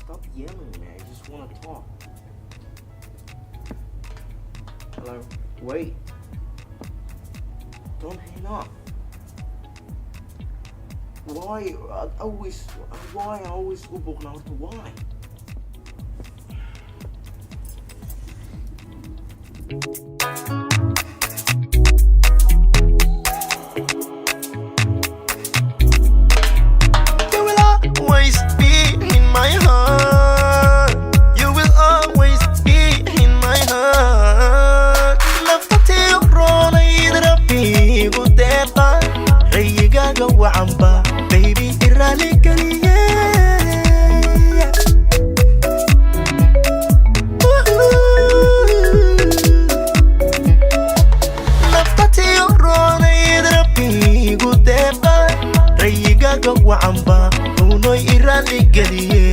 Stop yelling at me. I just want to talk. Hello? Wait. Don't hang up. Why always, why I always u buuqnaa horta, why? You will always be in my heart. You will always be in my heart. Naftatii roonayd rabbigu deeqa, rayigaaga wacanba, baby, iraali geliye. Naftatii roonayd rabbigu deeqa, rayigaaga wacanba, unoy iraali geliye.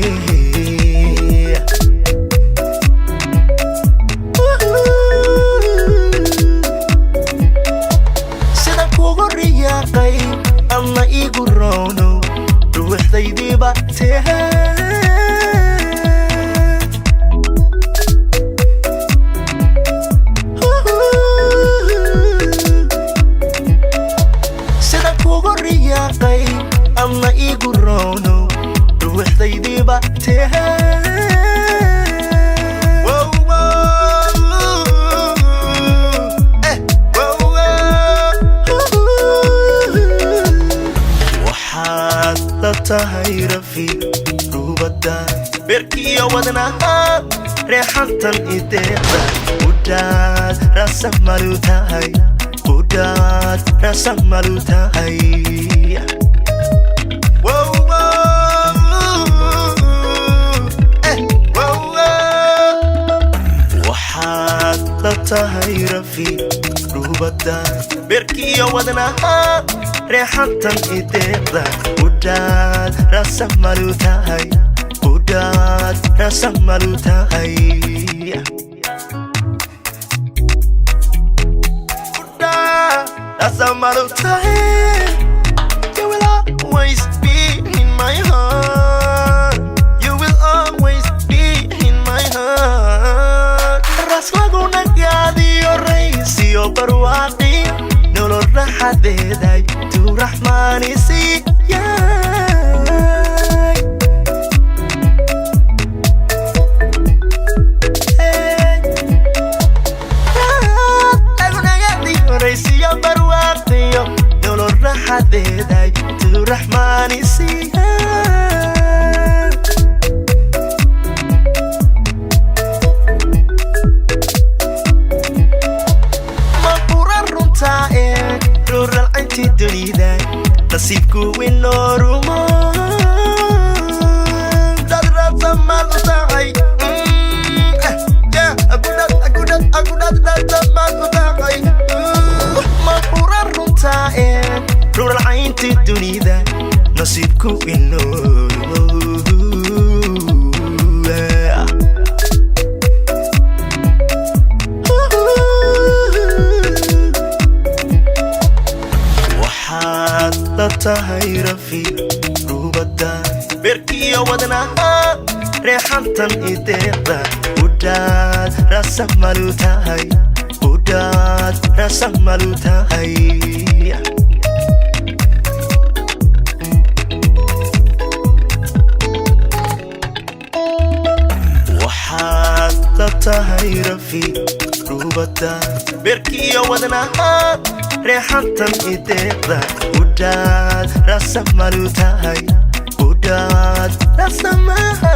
Sida kugu riyaaqay adna iigu roono, ruuxdaydiiba tehe. Sida kugu riyaaqay adna iigu roono, ruuxdaydiiba tehe. Wow, wow. Eh, wow, wow. Waxaad la tahay rafiiq ruubadda beerkiyo wadnaha, reexantan ideeqda udhaad rasamalu tahay, udhaad rasamalu tahay. Wow, wow. Eh, wow, wow. Waxaad la tahay rafiiq ruubadda beerkiyo wadnaha, reexantan ideeqda udhaad rasamalu tahay, udhaad rasamalu tahay. Udhaad rasamalu tahay. You will always be in my heart. You will always be in my heart. Ras laguna gaadiyo, raysiyo barwaaqi, nolol raxadeeday tuu raxmaani siiyay. Hey. Lagunagadiyo barwaaqiyo, nolol raxadeeday tuu raxmaani siiyay. Ma qura runtaa ee ruuralcayntii dunida, nasiibku winoorumo dad raasamaal u tahay. Agudhad raasamaal u tahay. Ma qura runtaa ee ruuralcayntii dunida, nasiibku winoorumo. Waxaad la tahay rafiiq ruubadda beerkiyo wadnaha, reexantan ideeqda udhaad rasamalu tahay, udhaad rasamalu tahay. Waxaad la tahay rafiiq ruubadda beerkiyo wadnaha, reexantan ideeqda udhaad rasamalu tahay, udhaad rasamalu.